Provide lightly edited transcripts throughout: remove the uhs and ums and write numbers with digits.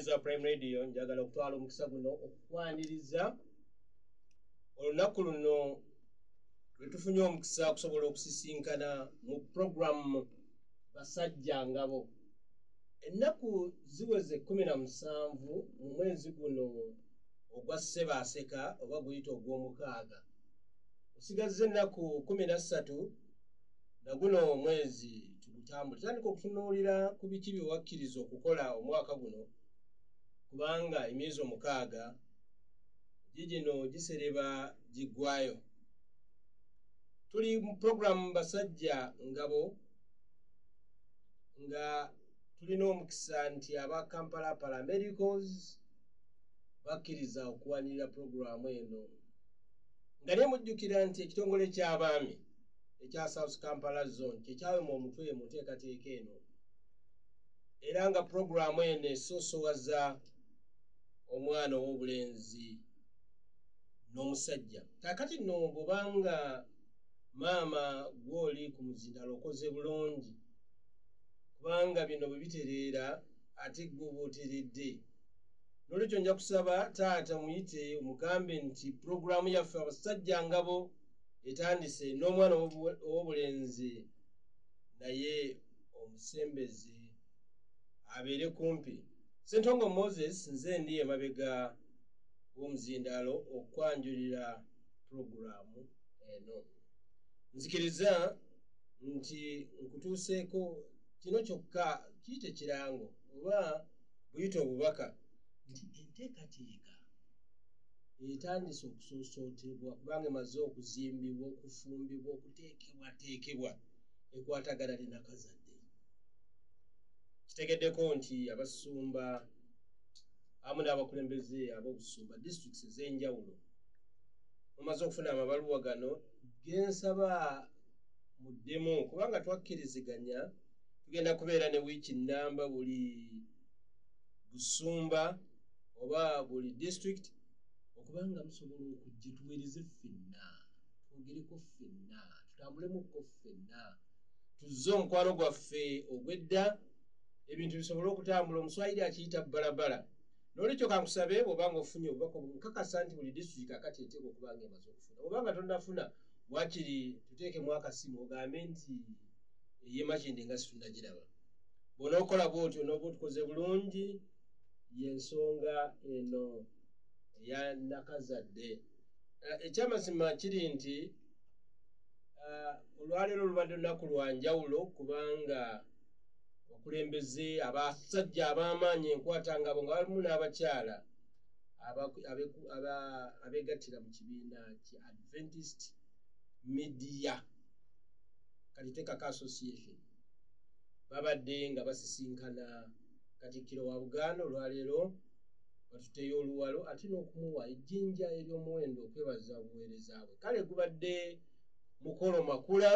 Owuliriza Prime Radio, njagala okutwala omukisa guno okukwaniriza olunaku luno lwe tufunye omukisa okusobola okusisinkana mu puroguramu Basajja Ngabo. Ennaku ziweze 17 mu mwezi guno ogwa Ssebaaseka oba guyita ogw'omukaaga. Osigazza ennaku 13 na guno omwezi tugutambule. Tandika okutunuulira ku biki bye wakkiriza okukola omwaka guno, kubanga emyezi 6 gigino gisereba giggwayo. Tuli mu puroguramu Basajja Ngabo nga tulina omukisa nti aba Kampala Paramedicals bakkiriza okuwanirira puroguramu eno. Nga naye mujjukira nti ekitongole ky'abaami ekya South Kampala Zone kyekyawema omutwe mu nteekateeka eno, era nga puroguramu eno esoosowaza omwana ow'obulenzi n'omusajja. Kaakati nno bw'obanga maama gw'oli ku muzindalo okoze bulungi, kubanga bino bwe bitereera ate gwe oba oteredde. N'olwekyo nja kusaba taata muyite omugambe nti puroguramu yaffe Abasajja Ngabo etandise, n'omwana ow'obulenzi naye omusembeze abeere kumpi. Ssentongo Moses nze ndi emabega w'omuzindaalo okwanjulira puroguramu eno. Nzikiriza nti nkutuuseeko kino kyokka kiyite kirango oba buyite obubaka nti enteekateeka etandise okusoosootebwa, kubanga emaze okuzimbibwa, okufumbibwa, okuteekebwateekebwa, ekwatagana ne Nakazadde. Kitegeddeko nti abasumba awamu n'abakulembeze ab'obusumba disitulikiti ez'enjawulo mumaze okufuna amabaluwa gano gensaba muddemu, kubanga twakkiriziganya tugenda kubeera ne wiiki nnamba buli busumba oba buli disitulikiti, okubanga musobola okujja tuweereze ffenna, twogereko ffenna, tutambulemuko ffenna, tuzze omukwano gwaffe ogw'edda, ebintu bisobole okutambula. Omuswayiri akiyita bbalabala. N'olwekyo kankusabe bw'obanga ofunye obubaka nkakasa nti buli disitulikiti kakati eteekwa okuba nga emaze okufuna. Bw'obanga tonnafuna, wakiri tuteekemu akasimu ogambe nti ey'e Makindye nga situnnagiraba. Bw'onookola bw'otyo n'oba otukoze bulungi. Y'ensonga eno eya Nakazadde. Ekyamazima kiri nti olwaleero lubadde lunaku lwa njawulo, kubanga abakulembeze abasajja ab'amaanyi enkwatangabo nga balimu n'abakyala abeegattira mu kibiina ki Adventist Media Katitekako Association babadde nga basisinkana Katikkiro wa Buganda olwaleero, batuteyo oluwalo ate n'okumuwa ejjinja ery'omuwendo okwebaza obuweereza bwe. Kale gubadde mukolo makula.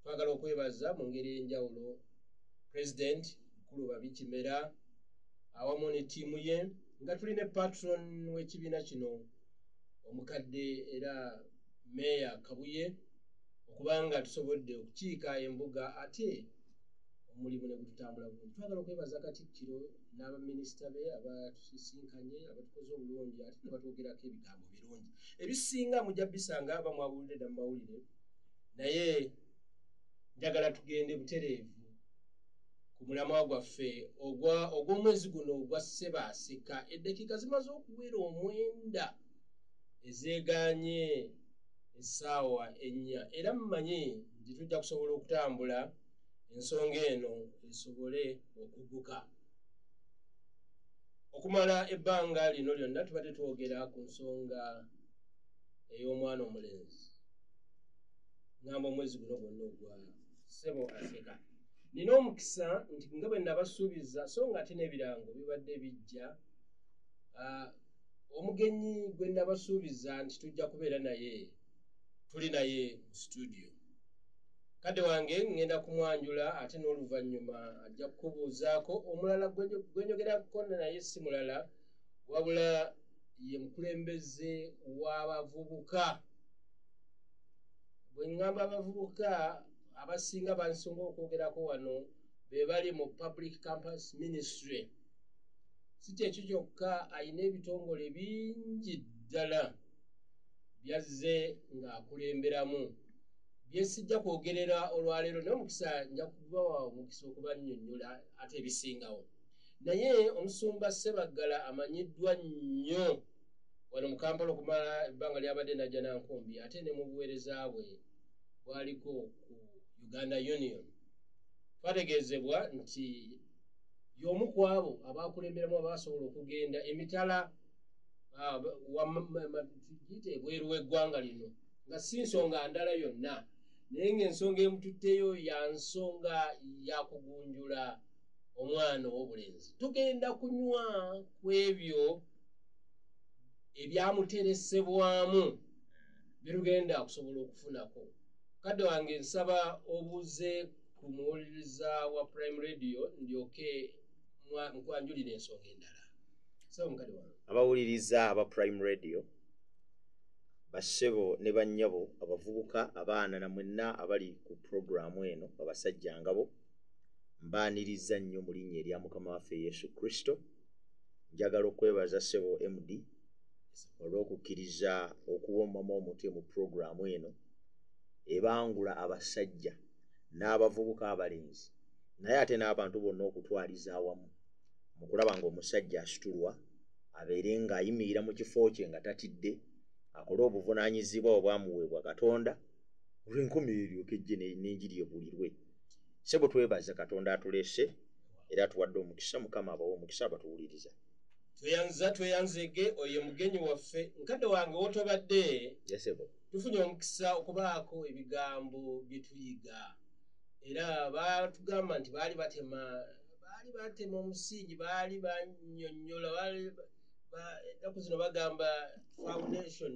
Twagala okwebaza mu ngeri ey'enjawulo President Mukulu Babi Kimera awamu ne ttiimu ye, nga tuli ne patron w'ekibiina kino omukadde era Meeya Kabuye, okubanga tusobodde okukiika embuga ate omulimu ne gututambula bulungi. Twagala okwebaza Katikkiro n'abaminisita be abatusisinkanye, abatukoze obulungi ate ne batwogerako ebigambo birungi. Ebisinga mujja bisanga bamwabulidde dda mu mawulire, naye njagala tugende butereevu ku mulamwa gwaffe ogw'omwezi guno ogwa Ssebaaseka. Eddakiika zimaze okuwera 9 ezeegaanye essaawa 4, era mmanyi nti tujja kusobola okutambula ensonga eno esobole okugguka. Okumala ebbanga lino lyonna tubadde twogera ku nsonga ey'omwana omulenzi, ngamba omwezi guno gwonna ogwa Ssebo Aseka. Nina omukisa nti nga bwe nabasuubiza, so nga ate n'ebirango bibadde bijja, omugenyi gwe nabasuubiza nti tujja kubeera naye, tuli naye mu studio. Kadde wange ngenda kumwanjula ate n'oluvannyuma ajja kukubuuzaako. Omulala gwe njogerako naye si mulala wabula ye mukulembeze w'abavubuka. Bwe ŋŋamba abavubuka, abasinga bansinga okwogerako wano be bali mu Public Campus Ministry. Si kyekyo kyokka, alina ebitongole bingi ddala byazze ng'akulemberamu byesijja kwogerera olwaleero, naye omukisa nja kubawa omukisa okubannyonnyola ate ebisingawo. Naye omusumba Ssebaggala amanyiddwa nnyo wano mu Kampala okumala ebbanga lyabadde Najjanankumbi, ate ne mu buweereza bwe bwaliko ku Uganda Union. Twategeezebwa nti y'omu ku abo abakulemberamu abasobola okugenda emitala tugiyite ebweru w'eggwanga lino, nga si nsonga ndala yonna, naye ng'ensonga emututteyo ya nsonga ya kugunjula omwana ow'obulenzi. Tugenda kunywa ku ebyo ebyamuteresebwamu byetugenda okusobola okufunako. Kadde wange, nsaba obuuze ku muwuliriza wa Prime Radio, ndyoke nkwanjulira ensonga endala. Saba mukadde wange. Abawuliriza aba Prime Radio, bassebo ne bannyabo, abavubuka, abaana, na mwenna abali ku puroguramu eno, abasajja ngabo, mbaaniriza nnyo mu linnya erya Mukama waffe Yesu Kristo. Njagala okwebaza ssebo MD olw'okukkiriza okuwomamu omutwe mu puroguramu eno ebangula abasajja n'abavubuka abalenzi, naye ate n'abantu bonna okutwaliza awamu, mu kulaba ng'omusajja asitulwa abeere ng'ayimirira mu kifo kye nga tatidde, akole obuvunaanyizibwa obwamuweebwa Katonda olw'enkomerero eryoke ejje n'enjiri ebulirwe. Ssebo, twebaza Katonda atuleese era atuwadde omukisa. Mukama abawe omukisa abatuwuliriza. Tweyanza, tweyanzege. Oyo mugenyi waffe. Mukadde wange, wotobadde Yesebo. tufunye omukisa okubaako ebigambo bye tuyiga, era batugamba nti baali batema omusingi, baali bannyonnyola, baali ennaku zino bagamba foundation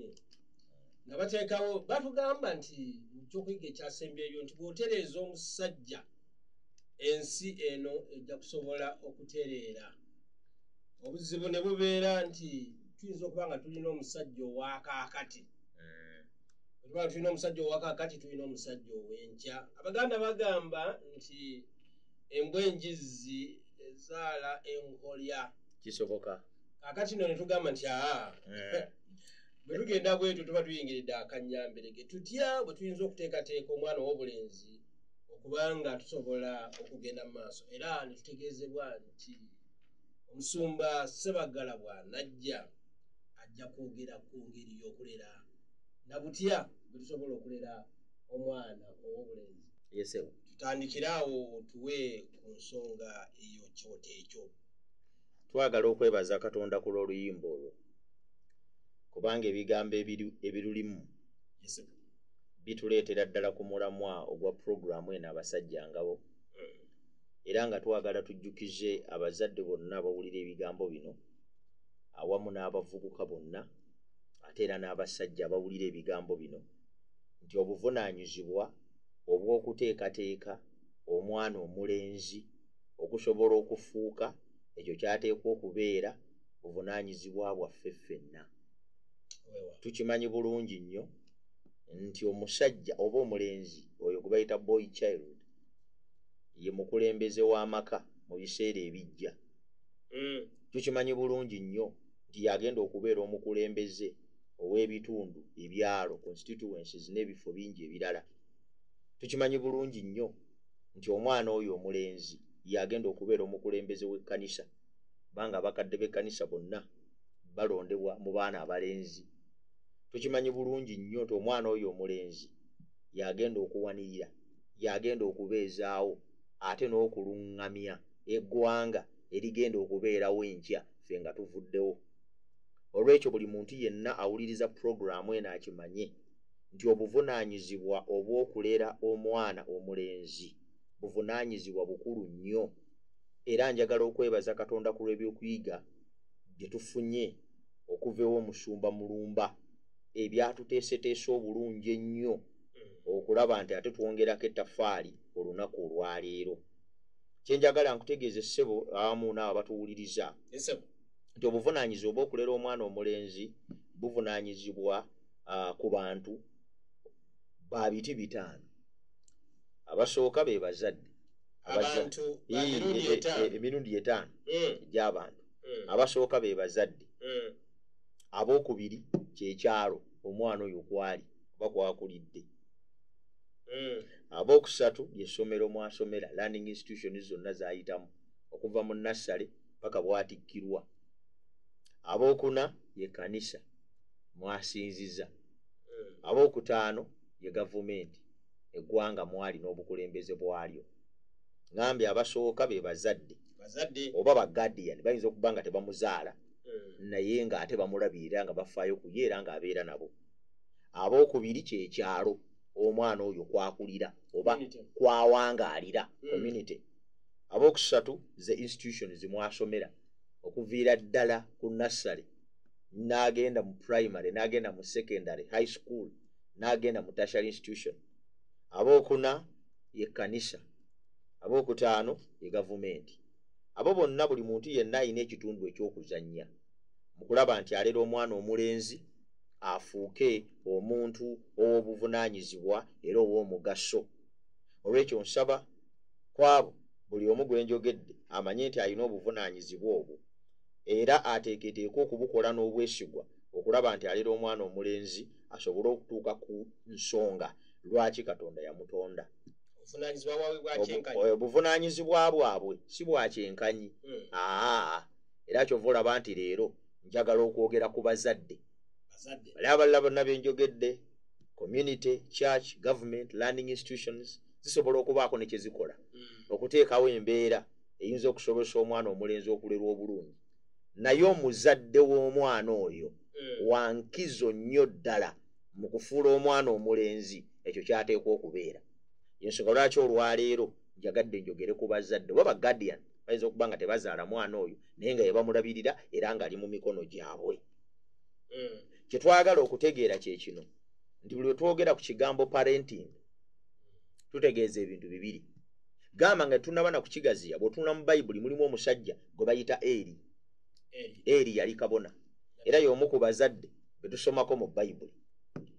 nga bateekawo. Batugamba nti mu kyokuyiga ekyasembyeyo nti bw'otereeza omusajja, ensi eno ejja kusobola okutereera. Obuzibu ne bubeera nti tuyinza okuba nga tulina omusajja owakaakati. Bwe tuba tulina omusajja owakaakati, tulina omusajja ow'enkya. Abaganda bagamba nti embwa enjizzi ezaala enkolya. Kisoboka. Kaakati no ne tugamba nti aa, bwe tugenda bwetyo tuba tuyingiridde akanyamberege. Tutya bwe tuyinza okuteekateeka omwana ow'obulenzi okubanga tusobola okugenda mu maaso? Era ne tutegeezebwa nti omusumba Ssebaggala bw'anajja, ajja kwogera ku ngeri y'okulera na butya bwe tusobola okulera omwana ow'obulenzi. Yesebo. Tutandikire awo, otuwe ku nsonga eyo kyoto ekyo. Twagala okwebaza Katonda ku lw'oluyimba olwo, kubanga ebigambo ebirulimu bituleetera ddala ku mulamwa ogwa puroguramu eno, abasajja ngabo. Era nga twagala tujjukize abazadde bonna abawulira ebigambo bino, awamu n'abavubuka bonna, ate era n'abasajja abawulira ebigambo bino, nti obuvunaanyizibwa obw'okuteekateeka omwana omulenzi okusobola okufuuka ekyo kyateekwa okubeera buvunaanyizibwa bwaffe ffenna. Tukimanyi bulungi nnyo nti omusajja oba omulenzi oyo gwe bayita boy child ye mukulembeze w'amaka mu biseera ebijja. Tukimanyi bulungi nnyo nti yagenda okubeera omukulembeze ow'ebitundu, ebyalo, constituencies n'ebifo bingi ebirala. Tukimanyi bulungi nnyo nti omwana oyo omulenzi yagenda okubeera omukulembeze w'ekkanisa, kubanga abakadde b'ekkanisa bonna balondebwa mu baana abalenzi. Tukimanyi bulungi nnyo nti omwana oyo omulenzi yagenda okuwanirira, yagenda okubeezaawo ate n'okuluŋŋamya eggwanga erigenda okubeerawo enkya ffe nga tuvuddewo. Olwekyo buli muntu yenna awuliriza puroguraamu eno akimanye nti obuvunaanyizibwa obw'okulera omwana omulenzi buvunaanyizibwa bukulu nnyo. Era njagala okwebaza Katonda ku lw'ebyokuyiga bye tufunye okuva ew'omusumba Mulumba, ebyatuteeseteese obulungi ennyo okulaba nti ate twongerako ettaffaali olunaku olwaleero. Kyenjagala nkutegeeze ssebo, awamu naawe abatuwuliriza, nti obuvunaanyizibwa obw'okulera omwana omulenzi buvunaanyizibwa ku bantu ba biti 5. Abasooka be bazadde. Abantu ba mirundi 5. Emirundi 5 egy'abantu. Abasooka be bazadde, abookubiri kyekyalo omwana oyo kwali oba kwakulidde, abookusatu lyessomero mwasomera, learning institution zonna zayitamu okuva mu nassale paka bwatikkirwa, abookuna ye kanisa mwasinziza, abookutaano ye gavumenti eggwanga mwali n'obukulembeze bwalyo. Ngambye abasooka be bazadde oba ba guardian, bayinza okuba nga tebamuzaala naye ng'ate bamulabirira nga bafaayo ku ye era ng'abeera nabo. Abookubiri kyekyalo omwana oyo kwakulira oba kwawangaalira, community. Abookusatu ze institutions mwasomera okuviira ddala ku nassale n'agenda mu primary, n'agenda mu secondary, high school, n'agenda mu tertiary institution. Abookuna ye kanisa, abookutaano ye gavumenti. Abo bonna buli muntu yenna alina ekitundu eky'okuzannya mu kulaba nti alera omwana omulenzi afuuke omuntu ow'obuvunaanyizibwa era ow'omugaso. Olwekyo nsaba kwabo buli omu gwe njogedde amanye nti alina obuvunaanyizibwa obwo era ateeketeeke okubukola n'obwesigwa okulaba nti alera omwana omulenzi asobole okutuuka ku nsonga lwaki Katonda yamutonda. Obuvunaanyizibwa bwabwe si bwa kyenkanyi. Era kyova olaba nti leero njagala okwogera ku bazadde. Bali abalala bonna be njogedde, community, church, government, learning institutions zisobola okubaako ne kye zikola okuteekawo embeera eyinza okusobozesa omwana omulenzi okulerwa obulungi. Naye omuzadde w'omwana oyo wankizo nnyo ddala mu kufuula omwana omulenzi ekyo kyateekwa okubeera. Ensonga lwaki olwaleero njagadde njogere ku bazadde oba ba guardian bayinza okuba nga tebazaala mwana oyo naye nga yebamulabirira era ng'ali mu mikono gyabwe. Kye twagala okutegeera kye kino nti buli lwe twogera ku kigambo parenting tutegeeza ebintu bibiri. Gamba nga tunaba na kukigaziya, bw'otunula mu Bayibuli mulimu omusajja gwe bayita Eri. Eri yali kabona era y'omu ku bazadde be tusomako mu Bayibuli.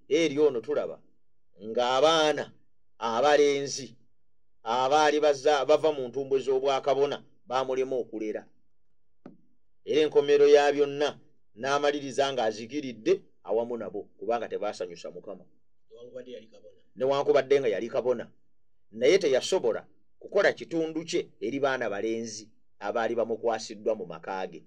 Eri ono tulaba ng'abaana abalenzi abaali bava mu ntumbwe z'obwakabona baamulema okulera, era enkomero ya byonna n'amaliriza ng'azikiridde awamu nabo kubanga tebaasanyusa Mukama. Newankubadde nga yali kabona, naye teyasobola kukola kitundu kye eri baana balenzi abaali bamukwasiddwa mu maka ge.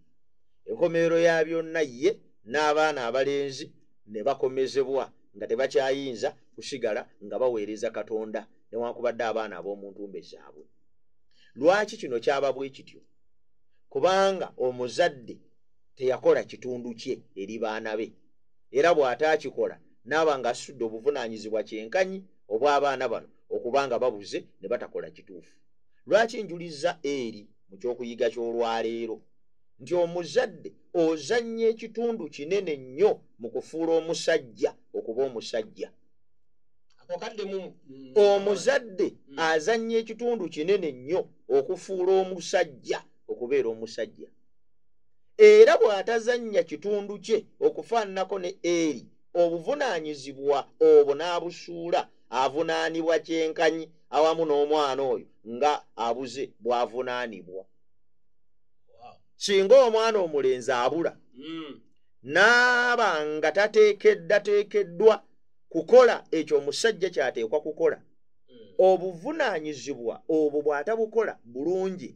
Enkomerero ya byonna ye n'abaana abalenzi ne bakomezebwa nga tebakyayinza kusigala nga baweereza Katonda newankubadde abaana ab'omu ntumbe zaabwe. Lwaki kino kyaba bwe kityo? Kubanga omuzadde teyakola kitundu kye eri baana be, era bw'ataakikola n'aba ng'asitudde obuvunaanyizibwa kyenkanyi obw'abaana bano okubanga babuze ne batakola kituufu. Lwaki njuliza Eri mu kyokuyiga ky'olwaleero nti omuzadde ozannya ekitundu kinene nnyo mu kufuula omusajja okuba omusajja. Omuzadde azannya ekitundu kinene nnyo okufuula omusajja okubeera omusajja, era bw'atazannya kitundu kye okufaananako ne Eri, obuvunaanyizibwa obwo n'abusuula avunaanibwa kyenkanyi awamu n'omwana oyo nga abuze bw'avunaanibwa. Singa omwana omulenzi abula n'aba nga tateekeddwa kukola ekyo omusajja ky'ateekwa kukola, obuvunaanyizibwa obwo bw'atabukola bulungi,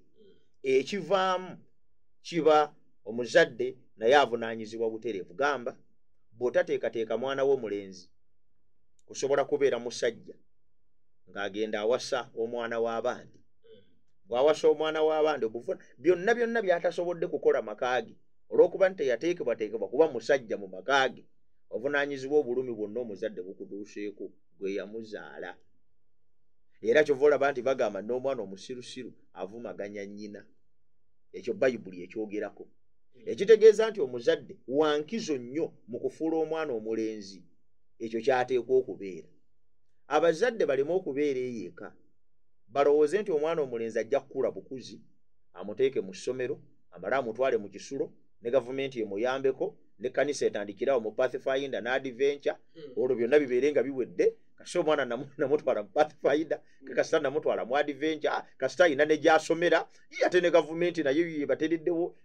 ekivaamu kiba omuzadde naye avunaanyizibwa butereevu. Gamba bw'otateekateeka mwana w'omulenzi kusobola kubeera musajja ng'agenda awasa omwana w'abandi, bw'awasa omwana w'abandi obuvuna byonna byonna by'atasobodde kukola maka ge olw'okuba nti teyateekebwateekebwa kuba musajja mu maka ge, ovunaanyizibwa obulumi bwonna omuzadde bukutuuseeko gwe yamuzaala. Era kyova olaba nti bagamba n'omwana omusirusiru avumaganya nnyina. Ekyo Bayibuli ekyogerako, ekitegeeza nti omuzadde wankizo nnyo mu kufuula omwana omulenzi ekyo kyateekwa okubeera. Abazadde baleme okubeera eyo eka balowooze nti omwana omulenzi ajja kukula bukuzi, amuteeke mu ssomero, amale amutwale mu kisulo, ne gavumenti emuyambeko, ne kanisa etandikirawo mu Pathfinder n'adventure, olwo byonna bibeere nga biwedde Kasita omwana namutwala mu Pathfinder, kasita namutwala mu Adventure, kasita ayina ne gy'asomera, ye ate ne gavumenti nayo yebatereddewo,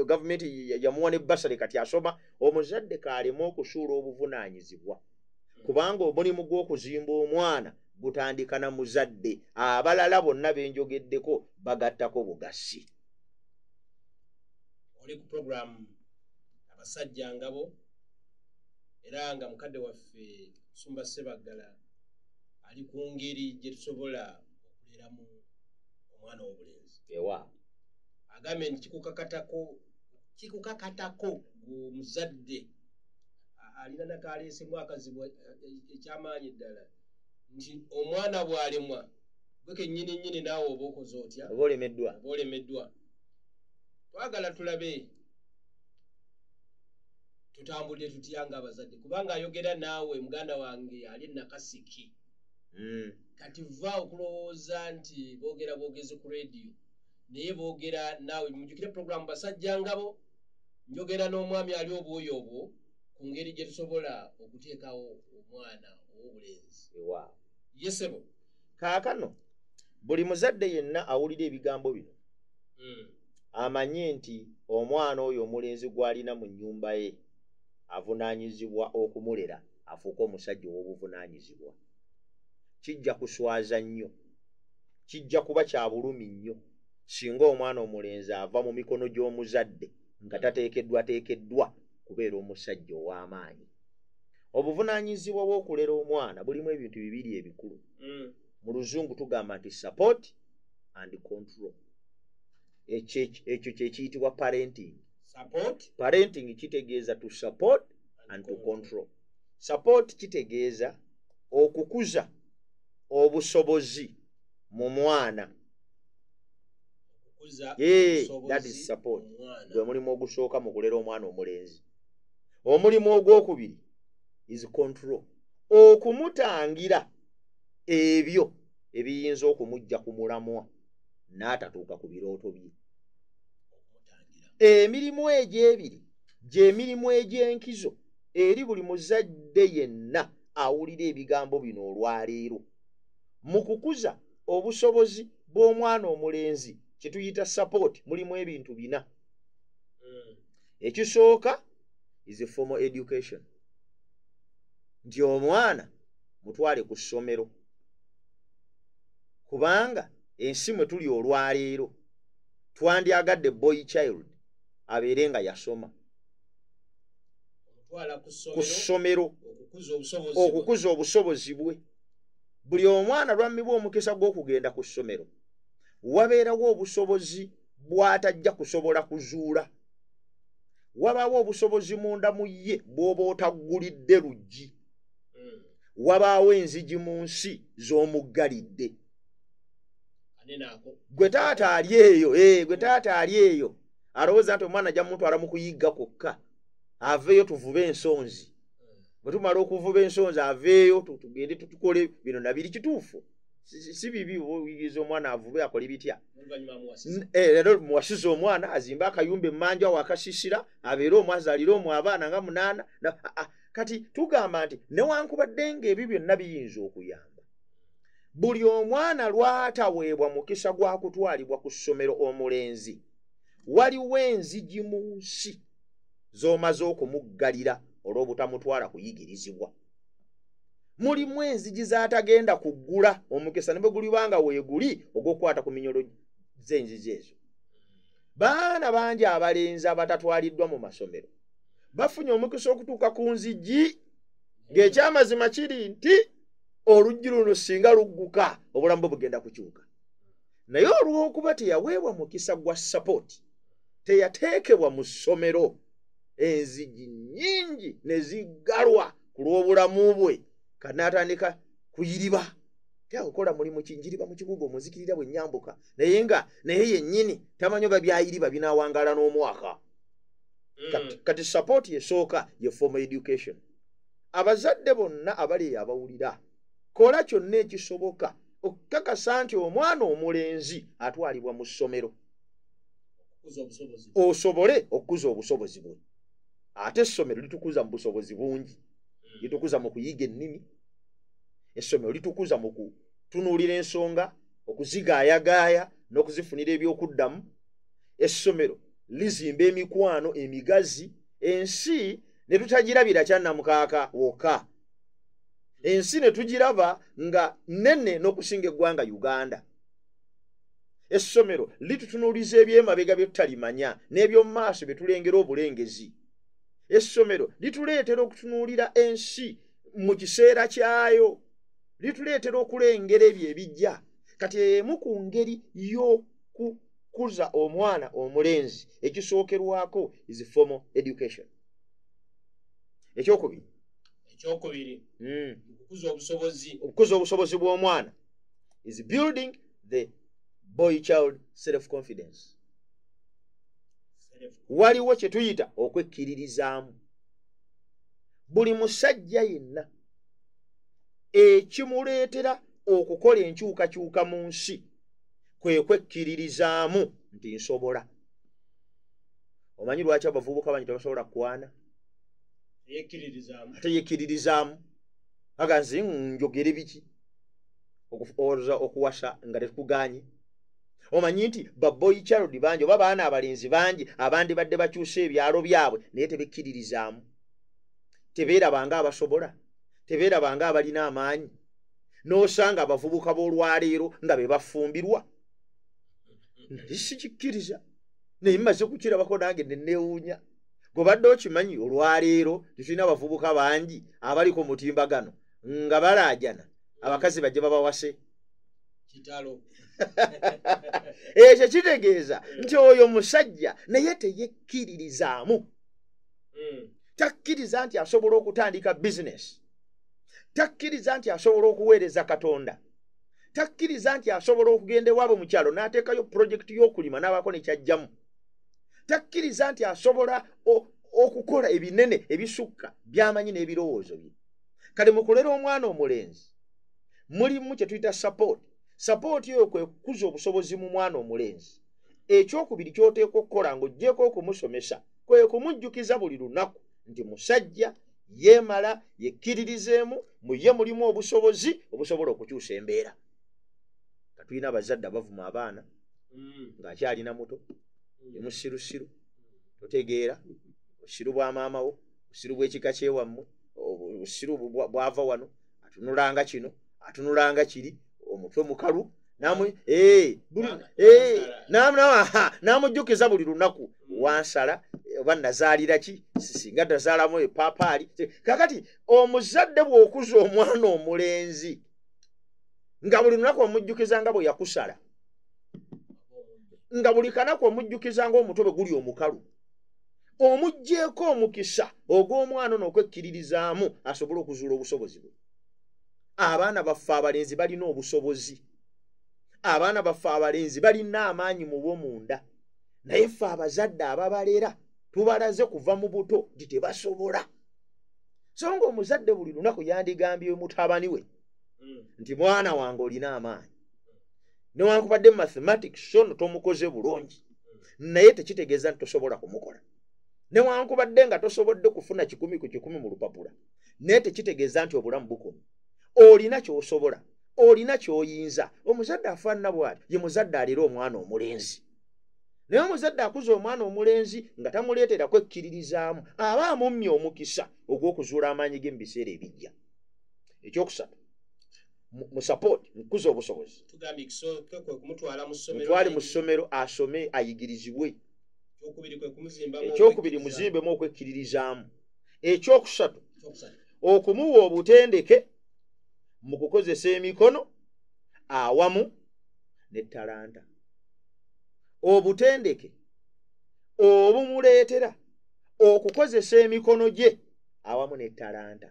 gavumenti yamuwa ne bursary kati asoma. Omuzadde k'aleme okusuula obuvunaanyizibwa, kubanga omulimu gw'okuzimba omwana gutandika na muzadde. Abalala bonna benjogeddeko bagattako bugasi. Oli ku program Abasajja Ngabo, era nga mukadde waffe Sumba Ssebaggala ali ku ngeri gye tusobola okuleramu omwana w'obulenzi. Ewa. Agambye nti kikukakatako gwe muzadde alina nakaleesemu akazibu ekyamaanyi ddala, nti omwana bw'alemwa gwe kennyini nnyini naawe oba okoze otya? Oba olemeddwa. Oba olemeddwa. Twagala tulabe tutambudde tutya ng'abazadde, kubanga ayogera naawe muganda wange ali Nakasiki. Kati va okulowooza nti boogera bwogezi ku rediyo, naye boogera naawe. Mujjukire puroguramu Basajja Ngabo, njogera n'omwami ali obwoyo obwo ku ngeri gye tusobola okuteekawo omwana ow'obulenzi. Ewa. Ye ssebo. Kaakano buli muzadde yenna awulira ebigambo bino amanye nti omwana oyo omulenzi gw'alina mu nnyumba ye avunaanyizibwa okumulera afuuke omusajja ow'obuvunaanyizibwa. Kijja kuswaza nnyo, kijja kuba kya bulumi nnyo singa omwana omulenzi ava mu mikono gy'omuzadde nga tateekeddwateekeddwa kubeera omusajja ow'amaanyi. Obuvunaanyizibwa bw'okulera omwana bulimu ebintu bibiri ebikulu. Mu luzungu tugamba nti support and control. Ekyo kye kiyitibwa parenting. Support? Parenting kitegeeza to support and to control. Support kitegeeza okukuza obusobozi mu mwana. Okukuza That is support. Gwe mulimu ogusooka mu kulera omwana omulenzi. Omulimu ogwokubiri is control. Okumutangira ebyo ebiyinza okumujja ku mulamwa n'atatuuka ku birooto bye. Emirimu egyo ebiri gy'emirimu egy'enkizo eri buli muzadde yenna awulira ebigambo bino olwaleero. Mu kukuza obusobozi bw'omwana omulenzi kye tuyita support mulimu ebintu bina. Ekisooka is a formal education. Nti omwana mutwale ku ssomero, kubanga ensi mwe tuli olwaleero twandyagadde boy child abeere nga yasoma. Omutwala ku ssomero okukuza okukuza obusobozi bwe. Buli omwana lwammibwa omukisa gw'okugenda ku ssomero, wabeerawo obusobozi bw'atajja kusobola kuzuula. Wabaawo obusobozi munda mu ye bw'oba otaggulidde luggi. Wabaawo enzigi mu nsi z'omuggalidde. Gwe taata ali eyo, gwe taata ali eyo alowooza nti omwana ajja mutwala mu kuyigga kwokka, aveeyo tuvube ensonzi. Bwe tumala okuvuba ensonzi aveeyo tugende tukole bino nabiri. Kituufu, si bibi oyigiriza omwana avube akole bitya. Leero muwasize omwana azimbe akayumba emmanja awo akasisira, abeere omwo azaalire omwo abaana nga 8. Kati tugamba nti newankubadde ng'ebyo byonna biyinza okuyamba, buli omwana lw'ataweebwa mukisa gwa kutwalibwa ku ssomero omulenzi, waliwo enzigi mu nsi z'omaze okumuggalira olw'obutamutwala kuyigirizibwa. Mulimu enzigi z'atagenda kuggula omukisa ne bwe gulibanga weeguli ogw'okukwata ku minyolo z'enzigi ezo. Baana bangi abalenzi abatatwaliddwa mu masomero bafunye omukisa okutuuka ku nzigi, ng'ekyamazima kiri nti oluggi luno singa lugguka obulamu bwe bugenda kukyuka. Naye olw'okuba teyaweebwa mukisa gwa support, teyateekebwa mu ssomero, enzigi nnyingi ne ziggalwa ku lw'obulamu bwe. Kanaatandika kuyiriba, teakukola mulimu kinjiriba mu kibuga omuzikirira bwe nnyambuka, naye nga naye yennyini tamanyi oba byayiriba binaawangaala n'omwaka. Kati support esooka ye formal education. Abazadde bonna abali eyo abawulira, kola kyonna ekisoboka okukakasa nti omwana omulenzi atwalibwa mu ssomero osobole okukuza obusobozi bwe. Ate essomero litukuza mu busobozi bungi, litukuza mu kuyiga ennimi, Essomero litukuza mu kutunuulira ensonga, okuzigaayagaaya n'okuzifunira ebyokuddamu. Essomero lizimba emikwano emigazi, ensi ne tutagirabira kyannamukaaka wokka, ensi ne tugiraba nga nnene n'okusinga eggwanga Uganda. Essomero litutunuuliza ebyemabega bye tutalimanya n'eby'omu maaso bye tulengera obulengezi. Essomero lituleetera okutunuulira ensi mu kiseera kyayo, lituleetera okulengera ebyo ebijja. Kati emu ku ngeri y'okukuza omwana omulenzi ekisookerwako is formal education. Ekyokubiri, Ekyokubiri, okukuza obusobozi. Okukuza obusobozi bw'omwana is building the boy child self confidence. Waliwo kye tuyita okwekkiririzaamu. Buli musajja yenna ekimuleetera okukola enkyukakyuka mu nsi kwe kwekkiririzaamu nti nsobola. Omanyi lwaki abavubuka bangi tebasobola kukwana? Yekkiririzaamu. Ate yekkiririzaamu aga nze njogere biki okuoza okuwasa nga tetukuganye. Omanyi nti ba boy child bangi oba baana abalenzi bangi abandi badde bakyusa ebyalo byabwe, naye tebekkiririzaamu, tebeerabanga abasobola, tebeerabanga abalina amaanyi. N'osanga abavubuka b'olwaleero nga be bafumbirwa. Nali sikikkiriza, naye mmaze kukirabako nange ne neewuunya. Gwe okimanyi olwaleero tetulina abavubuka bangi abali ku mutimbagano nga balaajana abakazi bajje babawase? Kitalo. Ekyo kitegeeza nti oyo musajja naye teyekkiririzaamu. Takkiriza nti asobola okutandika bizinesi, takkiriza nti asobola okuweereza Katonda, takkiriza nti asobola okugenda ewaabwe mu kyalo n'ateekayo pulojekiti y'okulima n'abaako nekyajjamu, takkiriza nti asobola okukola ebinene ebisukka by'amanyi n'ebirowoozo bye. Kale mu kulera omwana omulenzi mulimu kye tuyita support. Support eyo kwe kukuza obusobozi mu mwana omulenzi. Ekyokubiri ky'oteekwa okukola ng'oggyeko okumusomesa kwe kumujjukiza buli lunaku nti musajja yeemala, yekkiririzeemu, mu ye mulimu obusobozi obusobola okukyusa embeera. Ka tulina abazadde abavuma abaana ng'akyalina muto, emusirusiru, totegeera, obusiru bwa maama wo, obusiru bw'ekika kyewammwe, obusiru bwava wano, atunulanga kino, atunulanga kiri, omutwe mukalu, n'amujjukiza buli lunaku wansala oba nazaalira ki, singa nazaalamu epaapaali. Kakati omuzadde bw'okuza omwana omulenzi nga buli lunaku omujjukiza nga bwe yakusala, nga buli kanaku omujjukiza ng'omutwe bwe guli omukalu, omuggyeeko omukisa ogw'omwana ono okwekkiririzaamu asobole okuzuula obusobozi bwe. Abaana baffe abalenzi balina obusobozi, abaana baffe abalenzi balina amaanyi mu bo munda, naye ffe abazadde ababalera tubalaze kuva mu buto nti tebasobola. So ng'omuzadde buli lunaku yandigambye mutabani we nti mwana wange olina amaanyi, newankubadde mathematics ono tomukoze bulungi, naye tekitegeeza nti tosobola kumukola. Newankubadde nga tosobodde kufuna 100 ku 100 mu lupapula, naye tekitegeeza nti obulamu bukomye. Olina ky'osobola, olina ky'oyinza. Omuzadde afaanana bw'ati ye muzadde alera omwana omulenzi. Naye omuzadde akuza omwana omulenzi nga tamuleetera kwekkiririzaamu, aba amummye omukisa ogw'okuzuula amaanyi ge mu biseera ebijja. Ekyokusatu, mu support, mu kukuza obusobozi, Tugambye ekisooka kwe kumutwala mu ssomero. Mutwale mu ssomero asome ayigirizibwe. Ekyokubiri kwe kumuzimbamu Ekyokubiri, okwekkiriza. muzimbemu okwekkiririzaamu. Ekyokusatu, Ekyokusatu, okumuwa obutendeke mu kukozesa emikono awamu ne talanta. Obutendeke obumuleetera okukozesa emikono gye awamu ne talanta.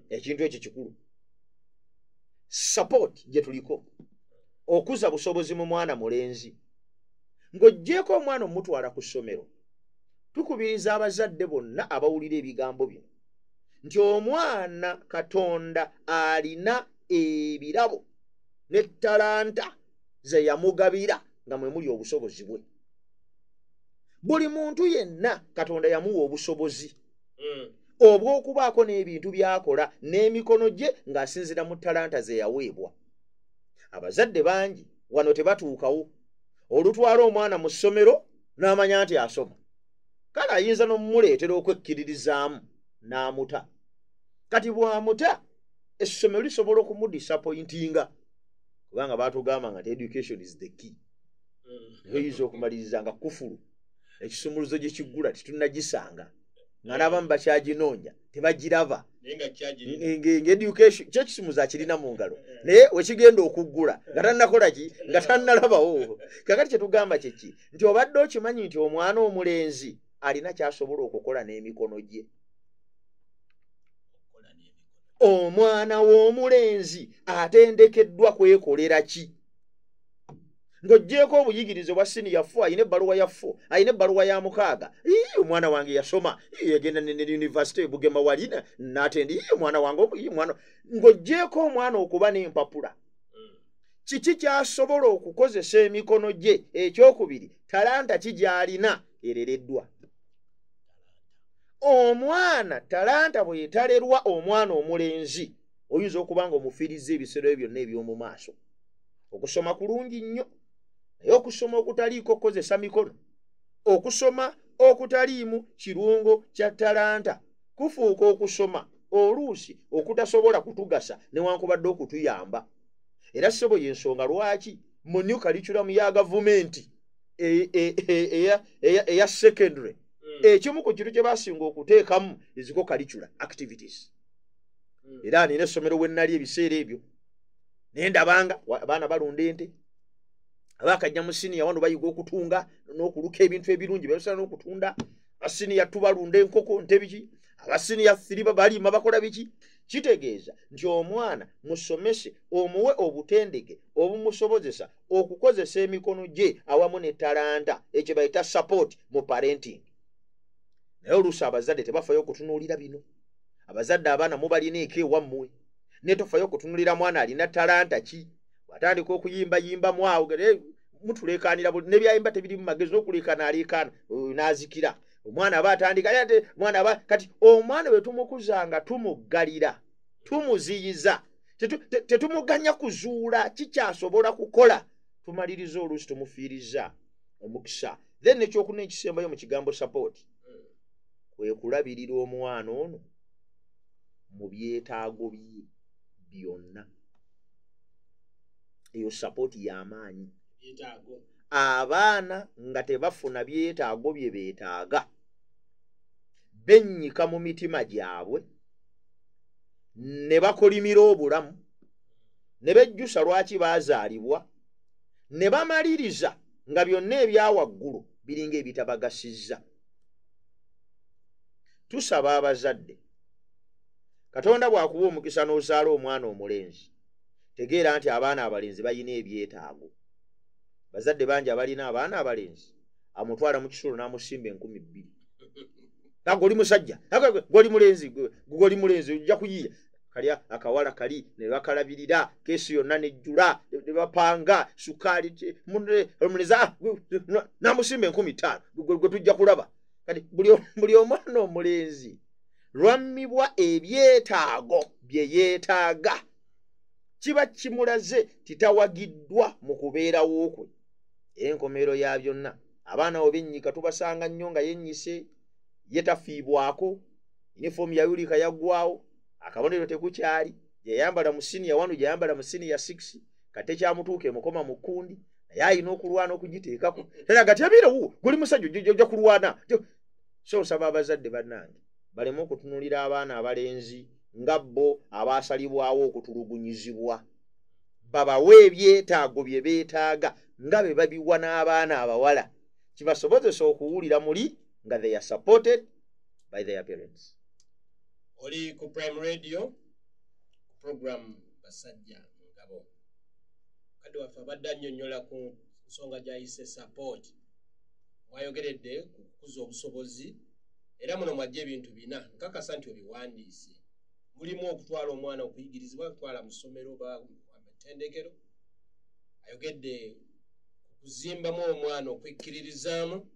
Ekintu ekyo kikulu. Support gye tuliko okuza busobozi mu mwana mulenzi, ng'oggyeko omwana omutwala ku ssomero, tukubiriza abazadde bonna abawulira ebigambo bino nti omwana Katonda alina ebirabo ne talanta ze yamugabira nga mwe muli obusobozi bwe. Buli muntu yenna Katonda yamuwa obusobozi. Obw'okubaako n'ebintu by'akola n'emikono gye ng'asinziira mu talanta ze yaweebwa. Abazadde bangi wano tebatuukawo. Olutwala omwana mu ssomero n'amanya nti asoma, kale ayinza n'omumuleetera okwekkiririzaamu n'amuta. Kati bw'amuta, essomero lisobola okumudisappointinga, kubanga baatugamba nga nti education is the key. Oyinza okumaliriza nga kufulu ekisumuluzo gye kiggula tetunnagisanga, nga n'abamu bakyaginoonya tebagiraba. Naye nga kyagirina. Ng'education kyekisumuzo akirina mu ngalo, naye wekigenda okuggula nga tannakola ki, nga tannalabawo. Kakati kyetugamba kyeki nti obadde okimanyi nti omwana omulenzi alina ky'asobola okukola n'emikono gye. Okukola n'emikono. Omwana w'omulenzi atendekeddwa kwekolera ki? Ng'oggyeeko obuyigirize bwa senior 4, alina ebbaluwa ya 4, alina ebbaluwa ya 6. Ii, omwana wange yasoma, ii, yagenda ne university Bugema wali n'atenda. Ii, omwana wange, ii, omwana. Ng'oggyeeko omwana okuba n'empapula, kiki ky'asobola okukozesa emikono gye? Ekyokubiri, talanta ki gy'alina erereddwa? Omwana talanta bwe yetalerwa omwana omulenzi, oyinza okuba nga omufiirizza ebiseera ebyo byonna eby'omu maaso. Okusoma kulungi nnyo, naye okusoma okutaliiko kukozesa mikono, okusoma okutaliimu kirungo kya talanta, kufuuka okusoma oluusi okutasobola kutugasa newankubadde okutuyamba. Era ssebo, y'ensonga lwaki mu new curriculum ya gavumenti eya secondary, ekimu ku kintu kye basinga okuteekamu is co-curricular activities. Era nina essomero we nnali ebiseera ebyo, naye ndabanga abaana balunda ente, abaakajja mu siniya wano bayiga okutunga n'okuluka ebintu ebirungi bebasobola n'okutunda. Aba siniya 2 balunda enkoko, nte, biki. Aba siniya 3 balima, bakola biki. Kitegeeza nti omwana musomese, omuwe obutendeke obumusobozesa okukozesa emikono gye awamu ne talanta, ekyo bayita support mu parenting. Naye oluusi abazadde tebafayo okutunuulira bino. Abazadde abaana mubalina eka ewammwe, naye tofayo okutunuulira mwana alina talanta ki. Bw'atandika okuyimbayimbamu awo, mutuleekaanira, nebyayimba tebiri mu magezi, n'okuleekaana aleekaana, n'azikira. Omwana aba atandika, ate omwana aba kati omwana bwe tumukuza nga tumuggalira, tumuziyiza, tetumuganya kuzuula kikyasobola kukola, tumaliriza oluusi tumufiiriza omukisa. Then ekyokuna ekisembayo mu kigambo support, kwe kulabirira omwana ono mu byetaago bye byonna. Eyo support y'amaanyi. Byetaago. Abaana nga tebafuna byetaago bye beetaaga, bennyika mu mitima gyabwe ne bakolimira obulamu, ne bejjusa lwaki baazaalibwa, ne bamaliriza nga byonna ebyawaggulu biringa ebitabagasizza. Tusaba abazadde, Katonda bw'akuwa omukisa n'ozaala omwana omulenzi, tegeera nti abaana abalenzi balina ebyetaago. Bazadde bangi abalina abaana abalenzi amutwala mu kisulo n'amusimba 2000. Goli musajja, goli mulenzi, goli mulenzi, ojja kuyiiya. Kali akawala kali ne bakalabirira keesi yonna nejjula, ne bapanga sukaali, omulenzi n'amusimba 5000, gwe tujja kulaba. Kati buli omwana omulenzi lwammibwa ebyetaago bye yeetaaga, kiba kimulaze titawagiddwa mu kubeerawo kwe. Era enkomerero ya byonna, abaana bo bennyika tubasanga nnyo nga yennyise, ye tafiibwako, yunifoomu yayulika yaggwawo, akabonero tekukyali, gyeyambala mu siniya 1, gyeyambala mu siniya 6, kate kyamutuuka emukoma mu kkundi, naye alina okulwana okugiteekako. Era gati abirewo, guli musajja ojja kulwana. So nsaba abazadde bannange baleme okutunuulira abaana abalenzi nga bo abaasalibwawo okutulugunyizibwa, babawe ebyetaago bye beetaaga nga be babiwa n'abaana abawala, kibasobozesa okuwulira muli nga they are supported by their parents. Oli ku Prime Radio, ku program Basajja Ngabo. Kadde waffe abadde annyonnyola ku nsonga gy'ayise support. Mwayogeredde ku kukuza obusobozi, era muno mwajja ebintu bina, nkakasa nti obiwandiise. Mulimu okutwala omwana okuyigirizibwa, okutwala mu ssomero oba amatendekero. Ayogedde ku kuzimbamu omwana okwekkiririzaamu.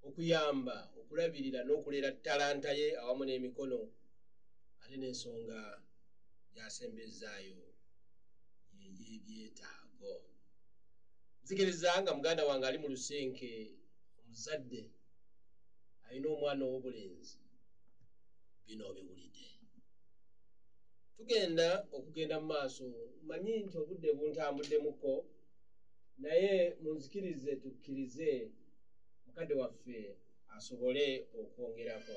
Okuyamba okulabirira n'okulera talanta ye awamu n'emikono, ate n'ensonga gy'asembezaayo y'ebyetaago. Nzikiriza nga muganda wange ali mu lusenke, omuzadde alina omwana ow'obulenzi, bino obiwulidde. Tugenda okugenda mu maaso, manyi nti obudde buntambuddemuko, naye munzikirize tukkirize mukadde waffe asobole okwongerako.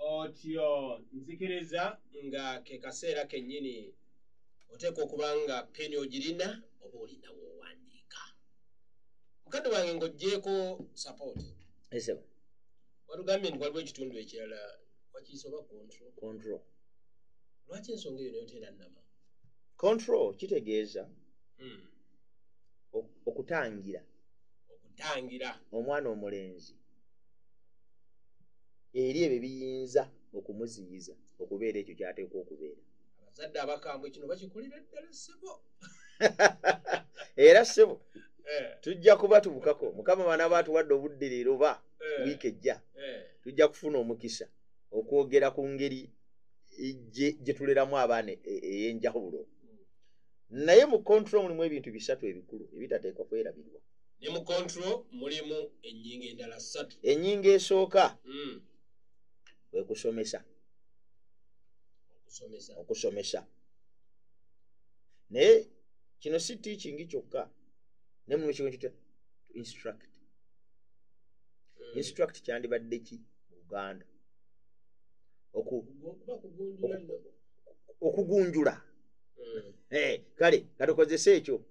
Otyo nzikiriza nga ke kaseera kennyini oteekwa okuba nga peni ogirina oba olina w'owandiika. Mukadde wange ng'oggyeeko support, Esebo. Watugambye nti waliwo ekitundu ekirala wakiyise oba control? Control. Lwaki ensonga eyo nayo terannama? Control kitegeeza okutangira. Okutangira. Omwana omulenzi eri ebyo biyinza okumuziyiza okubeera ekyo ky'ateekwa okubeera. Abazadde abakambwe kino bakikolera ddala ssebo. Era ssebo tujja kubatuukako, Mukama bw'anaaba atuwadde obudde leero oba wiiki ejja, tujja kufuna omukisa okwogera ku ngeri gye tuleramu abaana ey'enjawulo. Naye mu control mulimu ebintu bisatu ebikulu ebitateekwa kwerabirwa. Ne mu control mulimu ennyingo endala ssatu. Ennyingo esooka kwe kusomesa. Okusomesa. Naye kino si teaching kyokka, naye mulimu ekigambo kiyitibwa to instruct. Instruct kyandibadde ki mu Luganda? Okugunjula. Kale katukozese ekyo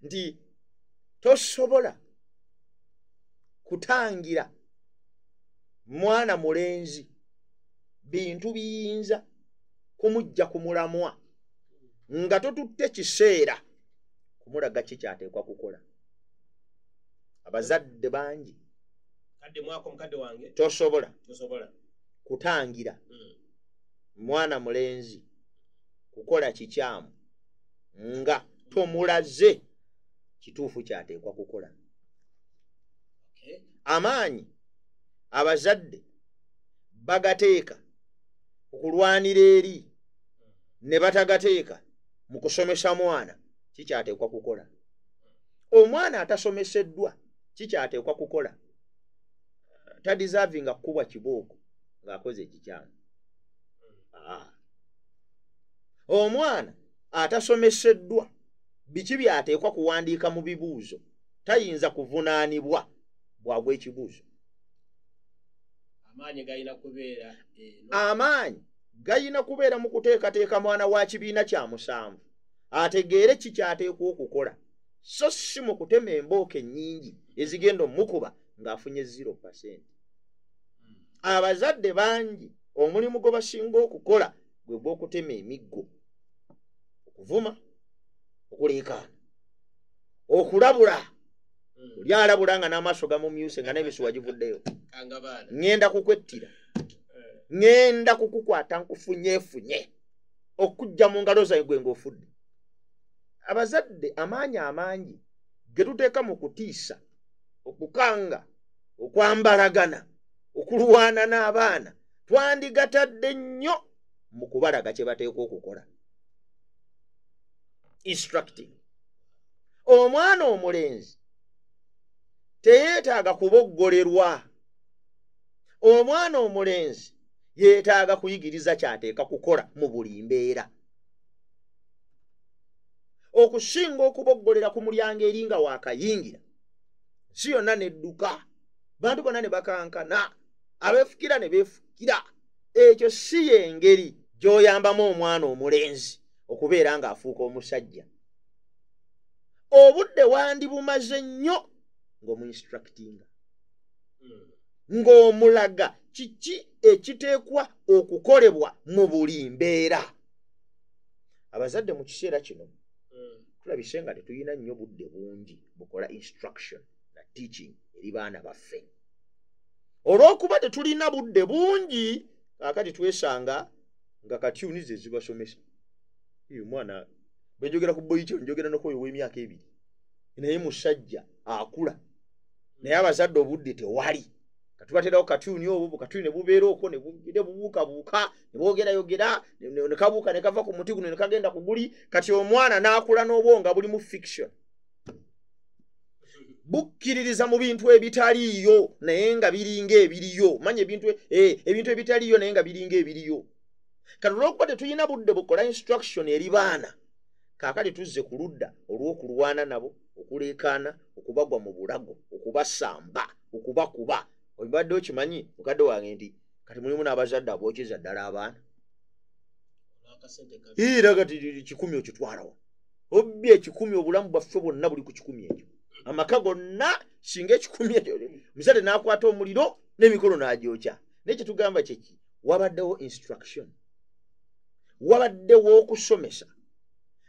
nti tosobola kutangira mwana mulenzi bintu biyinza kumujja ku mulamwa nga totutte kiseera kumulaga ki ky'ateekwa kukola. Abazadde bangi kadde mwako mukadde wange tosobola kutangira mwana mulenzi kukola kikyamu nga tomulaze kituufu ky'ateekwa kukola. Amaanyi abazadde bagateeka okulwanira eri ne batagateeka mu kusomesa mwana kikyateekwa kukola. Omwana atasomeseddwa kikyateekwa kukola tadisavinga kukubwa kibooko ng'akoze ekikyamu. Omwana atasomeseddwa biki by'ateekwa kuwandiika mu bibuuzo tayinza kuvunaanibwa bw'agwa ekibuuzo. Amaanyi galina kubeera eno. Amaanyi galina kubeera mu kuteekateeka mwana wa kibiina kya musanvu ategeere ki ky'ateekwa okukola, so si mu kutema embooko ennyingi ezigenda omukuba ng'afunye 0%. Abazadde bangi omulimu gwe basinga okukola gwe gw'okutema emiggo, okuvuma, okuleekaana, okulabula. Oli alabula nga n'amaaso gamumyuse nga n'emisuwa givuddeyo. Ŋŋenda kukwettira, ŋŋenda kukukwata nkufunyeefunye okujja mu ngalo zange gwe ng'ofudde. Abazadde amaanyi amangi ge tuteeka mu kutiisa, okukanga, okwambalagana, okulwana n'abaana twandigatadde nnyo mu kubalaga kye bateekwa okukola. Instructing. Omwana omulenzi teyeetaaga kuboggolerwa. Omwana omulenzi yeetaaga kuyigiriza ky'ateeka kukola mu buli mbeera. Okusinga okuboggolera ku mulyango eri nga waakayingira, si yonna nedduka, bantu bonna ne bakankana, abeefukira ne beefukira. Ekyo si y'engeri gy'oyambamu omwana omulenzi okubeera ng'afuuka omusajja. Obudde wandibumaze nnyo ng'omuinstructinga, ng'omulaga kiki ekiteekwa okukolebwa mu buli mbeera. Abazadde mu kiseera kino tulabise nga tetulina nnyo budde bungi bukola instruction na teaching eri baana baffe. Olw'okuba tetulina budde bungi, kaakati twesanga nga katyuni ze zibasomesa. Eyo mwana bwe njogera ku boyi kyo, njogera n'okwoyo ow'emyaka 2, naye musajja akula, naye abazadde obudde tewali. Katubaterawo katyuni obwo, bukatyuni ne bubeera okwo ne bubuukabuuka ne bwogerayogera ne kabuuka ne kava ku muti guno ne kagenda ku guli. Kati omwana n'akula n'obwonga bulimu fiction, bukkiririza mu bintu ebitaliiyo naye nga biringa ebiriyo. Manya ebintu ebitaliiyo naye nga biringa ebiriyo. Kati olw'okuba tetulina budde bukola instruction eri baana, kaakati tuzze ku ludda olw'okulwana nabo, okuleekaana, okubagwa mu bulago, okubasamba, okubakuba. Obadde okimanyi mukadde wange nti kati mulimu n'abazadde abookeza ddala abaana. Era kati 1,000 okitwalawa, obbye 1,000, obulamu bwaffe bwonna buli ku 1,000 ekyo. Amaka gonna singa 1,000 ekyo, muzadde n'akwata omuliro n'emikono n'agyokya. Naye kye tugamba kyeki, wabaddewo instruction, wabaddewo okusomesa.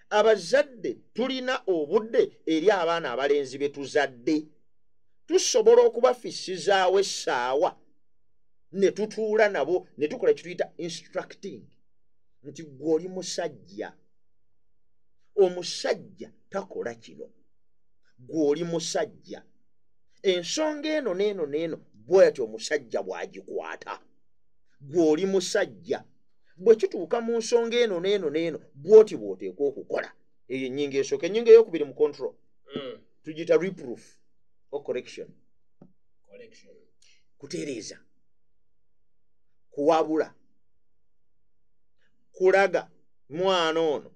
Abazadde tulina obudde eri abaana abalenzi be tuzadde, tusobola okubafissizaawo essaawa ne tutuula nabo ne tukola kye tuyita instructing, nti ggwe oli musajja, omusajja takola kino, ggwe oli musajja, ensonga eno n'eno n'eno bw'atyo omusajja bw'agikwata, ggwe oli musajja, bwe kituuka mu nsonga eno n'eno n'eno bw'oti bw'oteekwa okukola. Eyo ennyingo esooka. Ennyingo ey'okubiri mu control tugiyita reproof or correction. Kutereeza, kuwabula, kulaga mwana ono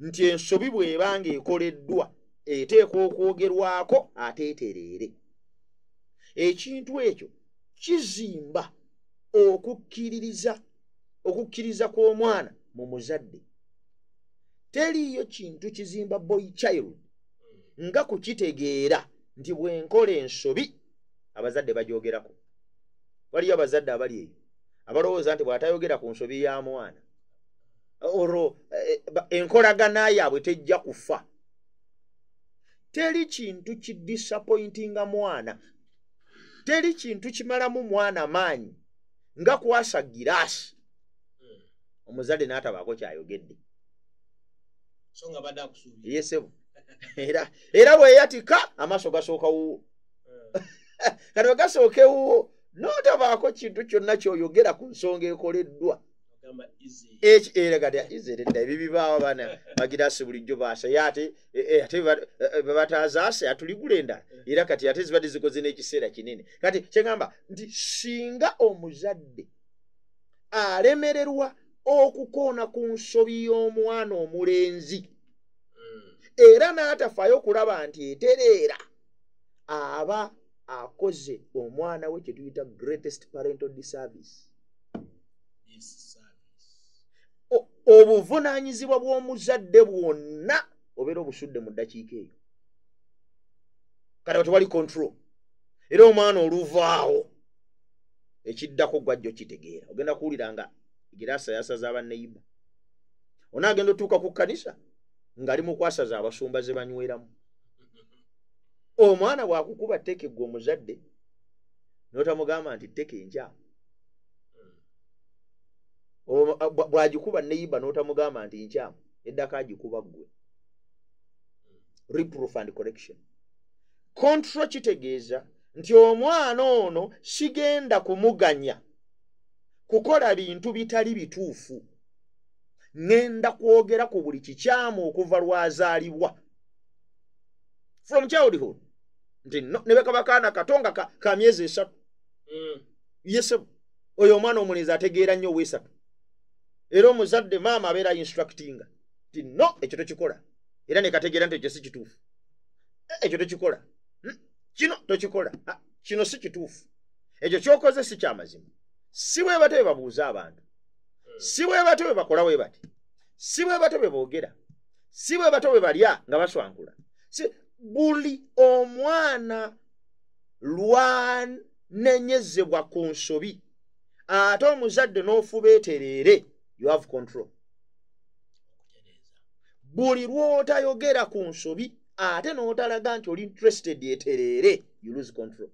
nti ensobi bw'ebanga ekoleddwa eteekwa okwogerwako ateetereere. Ekintu ekyo kizimba okukkiriza kw'omwana mu muzadde. Teriiyo kintu kizimba boy child nga kukitegeera nti bwe nkola ensobi abazadde bagyogerako. Waliyo abazadde abali eyo abalowooza nti bw'atayogera ku nsobi ya mwana olwo enkolagana yaabwe tejja kufa. Teri kintu kidisappointinga mwana, teri kintu kimalamu mwana maanyi nga kwasa giraasi omuzadde n'atabaako kyayogedde. So nga badde akusuubira. Ye ssebo. Era bwe yatika amaaso gasooka wuwo. Kati bwe gasooka ewuwo n'otabaako kintu kyonna ky'oyogera ku nsonga ekoleddwa. Era kati izeredda ebyo bibaawo, abaana bagiraasi bulijjo baasa, ye ate ate bwe bataazaase atuligula endala, era kati ate zibadde zikoze n'ekiseera kinene. Kati kyeŋŋamba nti singa omuzadde alemererwa okukoona ku nsobi y'omwana omulenzi era n'atafaayo okulaba nti etereera, aba akoze omwana we kye tuyita greatest parental disservice. Obuvunaanyizibwa bw'omuzadde bwonna obeera obusudde mu ddakiika eyo. Kati tewali control, era omwana oluvaawo ekiddako gwajja okitegeera, ogenda kuwulira nga giraasa yasaza abanneyiba, onaagenda otuuka ku kkanisa ng'ali mu kwasaza abasumba ze banyweramu. Omwana bw'akukuba tteke, ggwe omuzadde n'otamugamba nti tteke enkyamu, bw'agikuba neyiba n'otamugamba nti nkyamu, eddako agikuba ggwe. Reproof and correction. Control kitegeeza nti omwana ono sigenda kumuganya kukola bintu bitali bituufu, ŋŋenda kwogera ku buli kikyamu okuva lwazaalibwa, from childhood, nti no, ne bwe kaba kaana kato nga ka myezi 3. Yese oyo omwana omulenzi ategeera nnyo ow'esatu, era omuzadde maama abeera instructinga nti no, ekyo tokikola, era ne kategeera nti ekyo si kituufu. Ekyo tokikola. Kino tokikola. Ah, kino si kituufu, ekyo kyokoze si kyamazima. Si bwe batyo bwe babuuza abantu, si bwe batyo bwe bakola, bwe bati si bwe batyo bwe boogera, si bwe batyo bwe balya nga baswankula. Si buli omwana lwanenyezebwa ku nsobi ate omuzadde n'ofuba etereere, you have control. Buli lw'otayogera ku nsobi ate n'otalaga nti oli interested etereere, you lose control.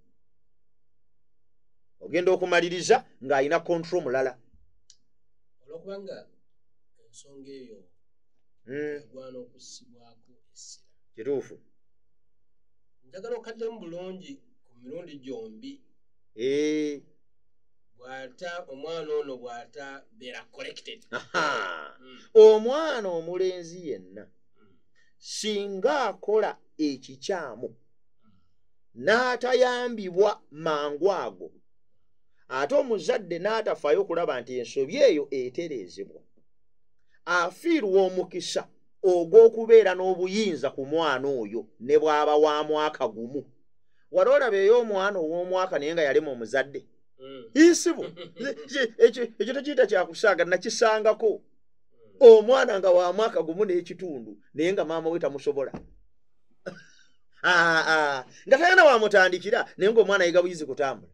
Ogenda okumaliriza ng'alina control mulala. Olwokubanga ensonga eyo egwana okussibwako essira. Kituufu. Njagala okaddemu bulungi ku mirundi gyombi. Bw'ata omwana ono bw'ata beera corrected. Omwana omulenzi yenna singa akola ekikyamu n'atayambibwa mangu ago, ate omuzadde n'atafaayo okulaba nti ensobi eyo etereezebwa, afiirwa omukisa ogw'okubeera n'obuyinza ku mwana oyo ne bw'aba wa mwaka gumu. Wali olaba eyo omwana ow'omwaka naye nga yalema omuzadde? Isibu ekyo tekiyita kyakusaaga, nakisangako omwana nga wa mwaka gumu n'ekitundu naye nga maama we tamusobola. Nga talina wamutandikira, naye ng'omwana yiga buyizi kutambula,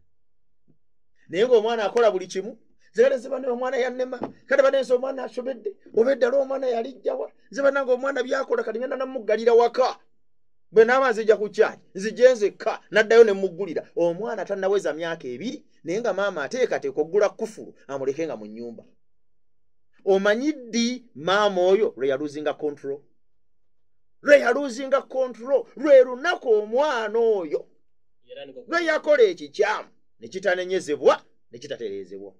naye ng'omwana akola buli kimu. Nze kale nze bano omwana yannema, kale banenze omwana asobedde, oba eddala omwana yalijjawa, nze bannange omwana byakola kati ngenda namuggalira waka, bwe naaba nzija ku kyaki nzije nzekka naddayo ne muggulira. Omwana tannaweza myaka 2 naye nga maama ateekateeka oggula kufulu amuleke nga mu nnyumba. Omanyi ddi maama oyo lwe yaluzinga control? Lwe yaluzinga control lwe lunaku omwana oyo lwe yakola ekikyamu ne kitanenyezebwa ne kitatereezebwa.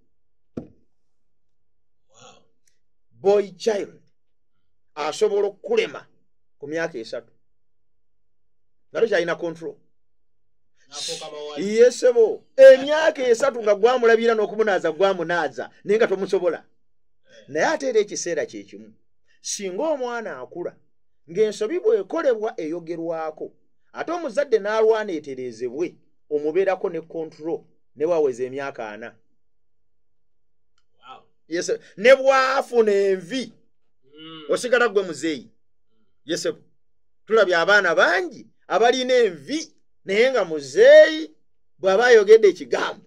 Boy child asobola okukulema ku myaka 3 nga tokyalina control. Yesebo emyaka 3 nga gwamulabira n'okumunaaza gwamunaaza naye nga tomusobola. Naye ate era ekiseera kye kimu, singa omwana akula ng'ensobi bw'ekolebwa eyogerwako, ate omuzadde n'alwana etereezebwe, omubeerako ne control ne bwaweza emyaka 4. Yes, ne bw'afuna envi osigala gwe muzeeyi. Yesebo tulabye abaana bangi abalina envi naye nga muzeeyi bw'aba ayogedde ekigambo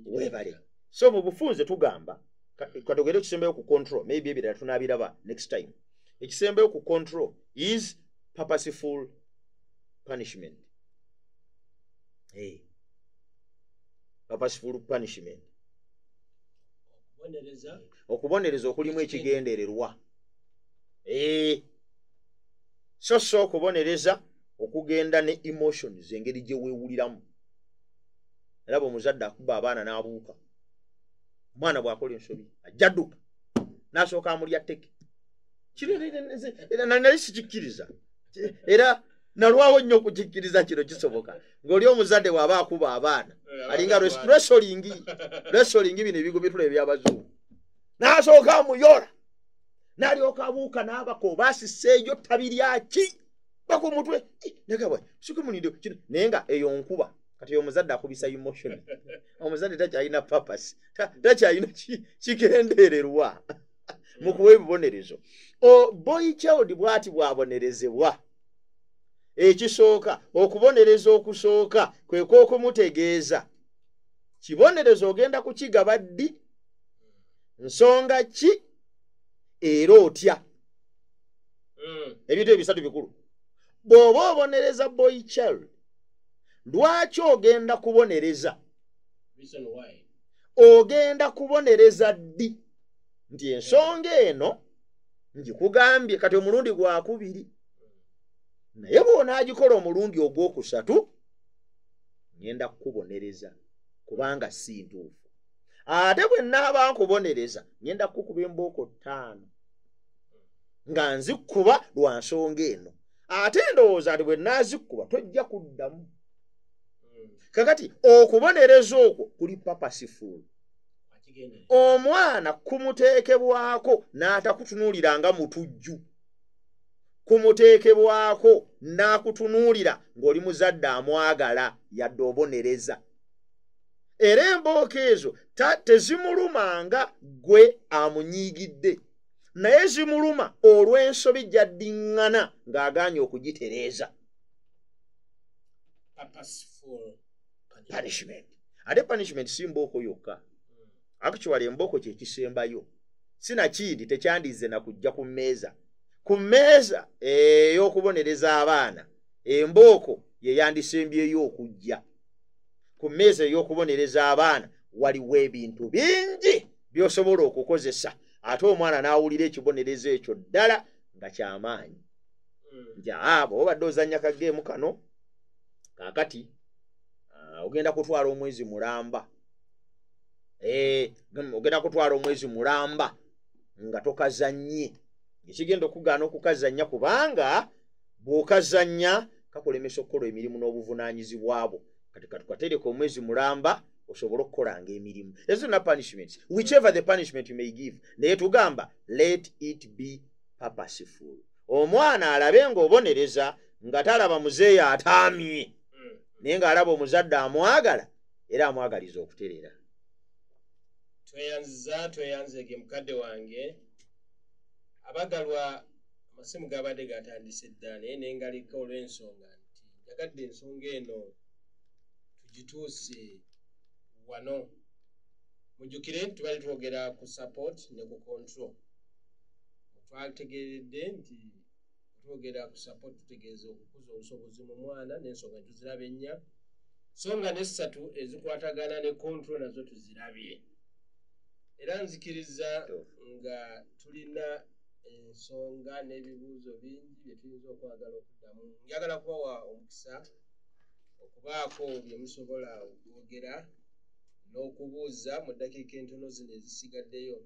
weebale. So mu bufunze tugamba katogere ekisembayo ku control, maybe ebirala tunaabiraba next time. Ekisembayo ku control is purposeful punishment. Purposeful punishment, okubonereza okulimu ekigendererwa. So so okubonereza okugenda ne emotions, engeri gye weewuliramu. Era omuzadde akuba abaana n'abuuka, omwana bw'akola ensobi ajja dduka n'asooka amulya tteke. Nali sikikkiriza era nalwawo nnyo okukikkiriza kino kisoboka ng'oli omuzadde bw'aba akuba abaana alinga wrestling bino ebigo bitula eby'abazungu, n'asooka amuyola n'alyoka abuuka n'abaka oba asiseeyo ttabi lyaki baka omutwe negabwa sikumulinde kino, naye nga eyo nkuba. Kati omuzadde akubisa emotion, omuzadde takyalina purpose, takyalina kigendererwa mu kuwa ebibonerezo. Boy child bw'ati bw'abonerezebwa, ekisooka okubonereza okusooka kwe kw'okumutegeeza kibonerezo ogenda kukigaba ddi, nsonga ki, era otya. Ebintu ebisatu bikulu. Bw'oba obonereza boy child, lwaki ogenda kubonereza? Ogenda kubonereza ddi? Nti ensonga eno ngikugambye kati omulundi gwakubiri, naye bw'onaagikola omulundi ogwokusatu ngenda kukubonereza kubanga si ntuufu. Ate bwe nnaaba nkubonereza ngenda kukuba embooko 5 nga nzikuba lwa nsonga eno, ate ndowooza nti bwe nnaazikuba tojja kuddamu. Kakati okubonereza okwo kuli purposeful. Omwana kumuteekebwako n'atakutunuulira nga mutujju, kumuteekebwako n'akutunuulira ng'oli muzadde amwagala yadde obonereza. Era embooko ezo tezimulumanga gwe amunyiigidde, naye zimuluma olw'ensobi gy'addiŋŋana ng'agaanye okugitereeza. Punishment. Ate punishment si mbooko yokka. Actually embooko kye kisembayo. Sinakindi tekyandize na kujja ku mmeeza. Ku mmeeza ey'okubonereza abaana, embooko ye yandisembyeyo okujja. Ku mmeeza ey'okubonereza abaana waliwo ebintu bingi by'osobola okukozesa, ate omwana n'awulira ekibonerezo ekyo ddala nga kyamaanyi. Nti bw'oba obadde ozannya ka game kano kaakati, ogenda kutwala omwezi mulamba, ogenda kutwala omwezi mulamba nga tokazannye. Ekigenda okugaana okukazannya, kubanga bw'okazannya kakulemesa okukola emirimu n'obuvunaanyizibwa bwo. Kati katukatereka omwezi mulamba osobole okukolanga emirimu. Ezo zonna punishments, whichever the punishment you may give, naye tugamba let it be purposeful. Omwana alabe ng'obonereza nga talaba muzeeyi ataamye, naye ng'alaba omuzadde amwagala era amwagaliza okuterera. Tweyanziza, tweyanzeege mukadde wange. Abagalwa, amasimu gabadde gatandise dda, naye nengaleka olw'ensonga nti njagadde ensonga eno tugituuse wano. Mujjukire nti tubadde twogera ku support ne ku control. Twategeeredde nti twogera ku support tutegeeza okukuza obusobozi mu mwana, n'ensonga tuziraba ennya, so nga n'essatu ezikwatagana ne control nazo tuzirabye. Era nzikiriza nga tulina ensonga n'ebibuuzo bingi bye tuyinza okwagala okuddamu. Njagala kubawa omukisa okubaako bye musobola okwogera n'okubuuza mu ddakiika entono zino ezisigaddeyo.